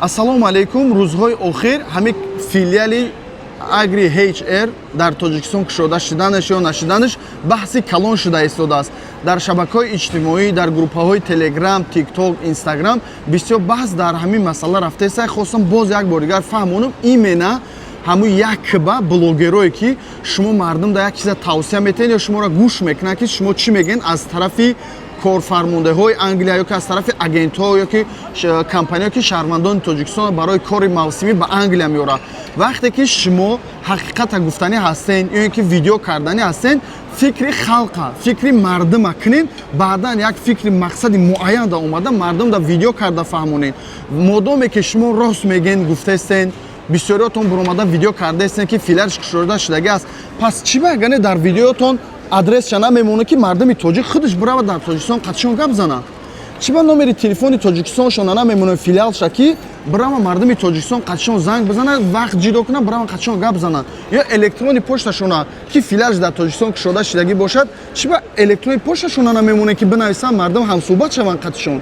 Ассалому алайкум. Рӯзҳои охир ҳамин филиали Агри HR дар Тоҷикистон кушода шуданаш ё нашуданаш баҳси калон шуда истодааст. Дар шабакаҳои иҷтимоӣ, дар группаҳои Телеграм, Тикток, Инстаграм бисёр баҳс дар ҳамин масъала рафтааст. Хостам боз як бор дигар фаҳмонам, именно ҳамун якба блогерое, ки шумо мардум дар як чиза тавсия метиҳед ё шуморо гӯш мекунанд, ки шумо чӣ мегӯед аз тарафи корфармондаҳои Англия ё ки аз тарафи агентҳо ё ки компаниё, ки шаҳрвандони Тоҷикистон барои кори мавсимӣ ба Англия меорад. Вақте ки шумо ҳақиқата гуфтанӣ ҳастен ё ин ки видео карданӣ ҳастен, фикри халқа, фикри мардума кунен. Баъдан як фикри мақсади муайян да омада, мардум да видео карда фаҳмонед. Модоме ки шумо рост мегӯен, гуфтаестен, бисёриётон буромада видео кардаестен, ки филиалш кушода шудагӣ аст, пас чӣ багане дар видеотон адресша намемонад, ки мардуми тоҷик худаш биравад, дар Тоҷикистон қатишон гап занад? Чӣ ба номери телефони Тоҷикистоншона намемонад, филиалша, ки бирава, мардуми Тоҷикистон қатишон занг бизанад, вақт ҷидо кунад, бирава, қатишон гап занад? Ё электронный почташона, ки филиалш дар Тоҷикистон кушода шудагӣ бошад, чӣ ба электронный почташона намемонад, ки бинависанд, мардум ҳамсӯҳбат шаванд қатишон?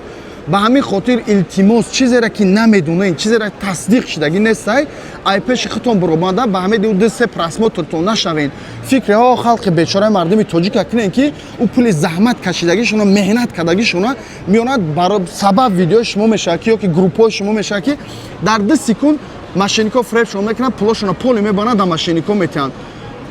Ба ҳамин хотир илтимос, чизеро ки намедонед, чизеро тасдиқ шудагӣ нестай, ай пеши худтон биромада ба ҳамин ду се просмотртон нашавед. Фикри ҳо халқи бечораи мардуми тоҷика кунед, ки ӯ пули заҳмат кашидагишона, меҳнат кардагишона меонад, баро сабаб видеои шумо мешавад, ки ё ки группҳои шумо мешавад, ки дар 2 секунд мошеннико фребшон мекунанд, пулошона поли мебаранд, да мошеннико метиҳанд.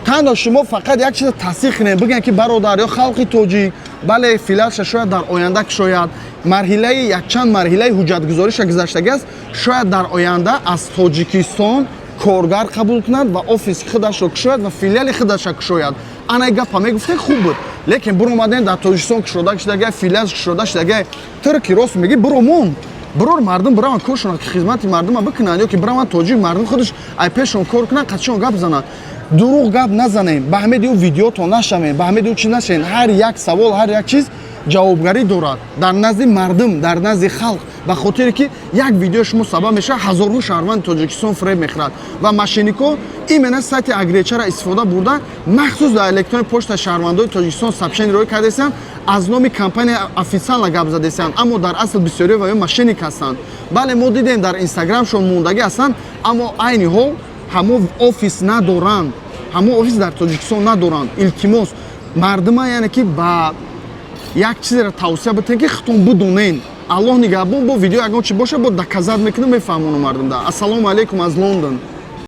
Танҳо шумо фақат як чиза тасдиқ кунед, бигӯянд, ки бародар ё халқи тоҷик, бале, филиалша шояд дар оянда кушояд, марҳилаи якчанд марҳилаи ҳуҷҷатгузориша гузаштагӣ аст, шояд дар оянда аз Тоҷикистон коргар қабул кунад ва офиси худашро кушояд ва филиали худашро кушояд. Ана гапа мегуфтед, хуб буд. Лекин биромадем, дар Тоҷикистон кушода шудага, филиалш кушода шудага, туро ки рост мегӣ, биромон, бирор, мардум бираванд, коршона, хизмати мардума бикунанд, ё ки бираванд, тоҷик мардум худаш ай пешон кор кунанд, қатишон гап зананд. Дурӯғ гап назанем, ба ҳамеди ӯ видеото нашавем, ба ҳамеди ӯ чиз нашавем. Ҳар як савол, ҳар як чиз ҷавобгарӣ дорад дар назди мардум, дар назди халқ, ба хотире ки як видео шумо сабаб мешавад, ҳазорҳо шаҳрванди Тоҷикистон фреб мехӯрад. Ва мошеннико именно сайти Агречара истифода бурда, махсус дар электронный почта шаҳрвандои Тоҷикистон сообщение роӣ кардесанд, аз номи компания официально гап задесанд, аммо дар асл бисёри ва ё мошенник ҳастанд. Бале, мо дидем, дар Инстаграмшон мондагӣ ҳастанд, аммо айни ҳол ҳамо офис надоранд, ҳамо офис дар Тоҷикистон надоранд. Илтимос, мардума, яъне ки ба як чизеро тавсия битен, ки худтон бидонен. Аллоҳ нигаҳбон. Бо видео ягон чи боша, бо доказать мекунам, мефаҳмонам мардумда. Ассалому алайкум аз Лондон.